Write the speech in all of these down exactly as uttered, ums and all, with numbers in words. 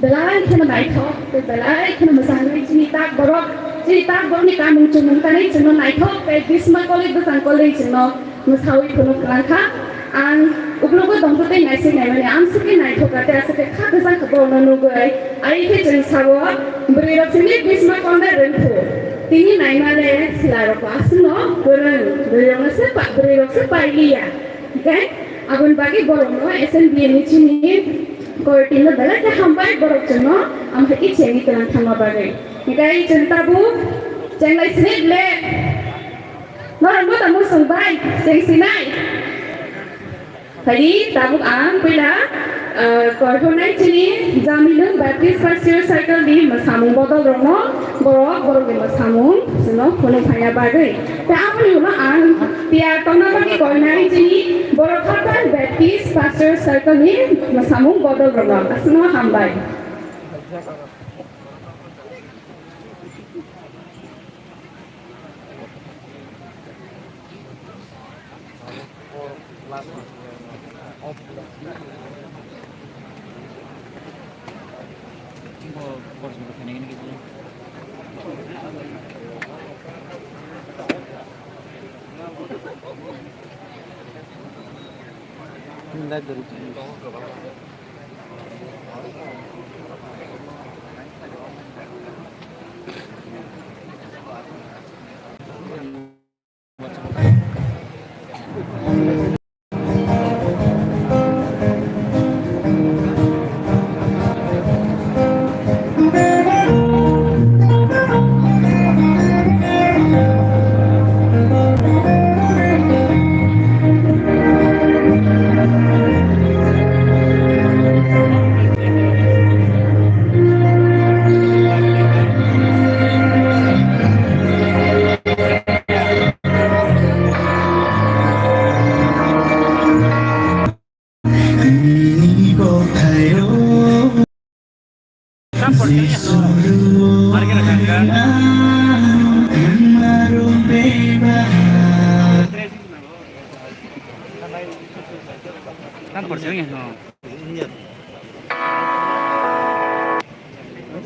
Belai kheno naithok, tei belai kheno mwchangwi chini tak borok, chini tak borokni kamung chumung kanwi chwngno naithok tei Bhisma College bwsang College chwngno mwsawi phunuk kwlangkha. Ang uklogo tongtho tei naisik naimani amsukhe naithok kha tei aswkhe kha kwchang kha borokno nugwi. Ai khe chwng sao, bwrwirok simi Bhisma konda rwngkhu. Tini naimale silarokbo aswkno kwrwng, bwrwirokno se pa-, bwrwirok se pailiya. Hwnkhe aboni bagwi borokno S N B A ni chini core team no belai khe hambai borok chwngno amhai khe chengwi twlang thangma bagwi. Hwnkhe chwng tabuk chenglai sini le norok bo tamo chwng bai cheng sinai. Phaidi tabuk ang puila, ah, koikhornai chini Jamilung Baptist First Year Circle ni mwsamung bodol rokno borok borok ni mwsamung chwngno phunuk phaina bagwi. Tei aboni ulo ang tiyar tongna bagwi koinai chini Borok Hapta Baptist Pastor Circle ni mwsamung bodol rokno aswkno hambai.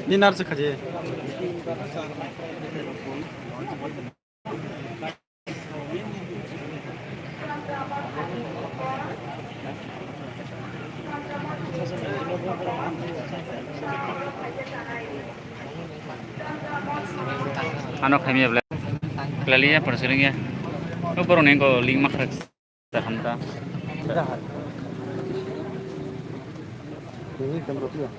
Ni nar se khaje. Ano khaimya bla. Klaliya, pura siringya. No, pura nengo link makha. Hamta.